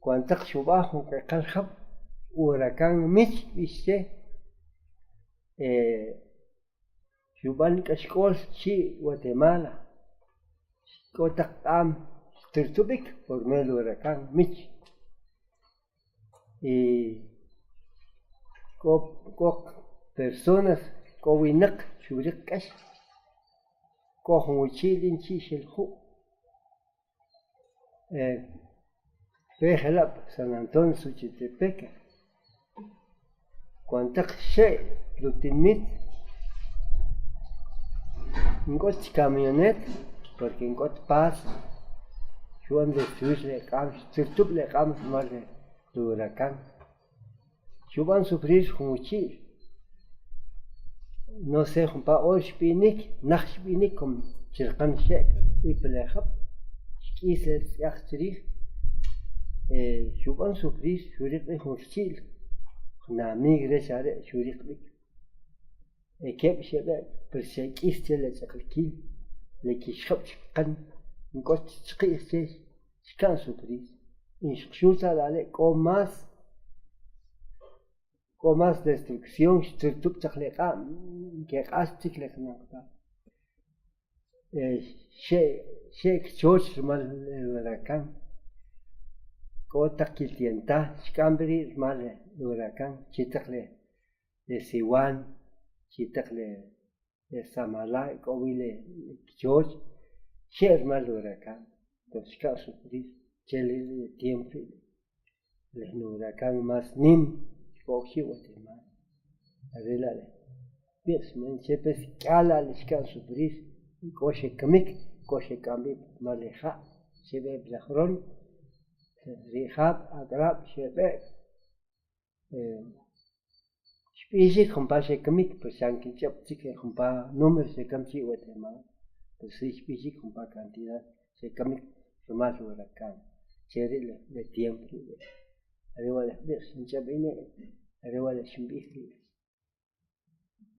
Cuantaq xub'aj jun q'eqal jab', huracán Mitch xb'ix che, xub'an k'axk'ol chi' Guatemala, k'o taq q'a'm xturtub'ik por medio del huracán Mitch y k'o k'o personas k'o winaq xuriq k'ax, k'o jun wichi'l in chi' xel ju' Pe jela' San Antonio Suchitepéquez cuantaq xe' rutinmit ink'ot camionet porque ink'ot paso xub'an destruir le q'am xturtub' le q'am rumal le huracán xub'an sufrir jun wichi'l no sé jumpa' hora xb'inik naj xb'inik como chirqan xe' y pa le jab' xk'is le tz'yaq chrij xub'an sufrir xuriq b'ik jun richi'l jun amigo rech are' xuriq b'ik e keb' xeb'ek pero xek'is che le ch'aqilkil le kixjab' chkiqan nk'ot chqi'j che xka'n sufrir y xqxul ta are' k'o más k'o más destrucción xturtub' taq le q'ab' keq'ax chik le qnaq'taj xe' xe' kchoch rumal el huracán k'o taq kiltienta xk'am b'i ri' rumal le huracán chi taq le siwan chi taq le Samalá k'o wi le kchoch xe' rumal le huracán entonces xka'n sufrir che le tiempo ri' le jun huracán más nim k'o chi' Guatemala are la' che pues k'a la' xka'n sufrir k'o xekamik k'o xek'am b'i rumal le ja' xeb'ek pa la joron ri'jab' ak'alab' xeb'ek xb'ixik jumpa' xekamik pues xan kinch'ob' chik jumpa' número xekam chi' Guatemala pues si xb'ixik jumpa' cantidad xekamik rumal huracán che ri' le tiempo ri' are wa' le jub'iq xinch'ob' in are wa' le xinb'ij ri'.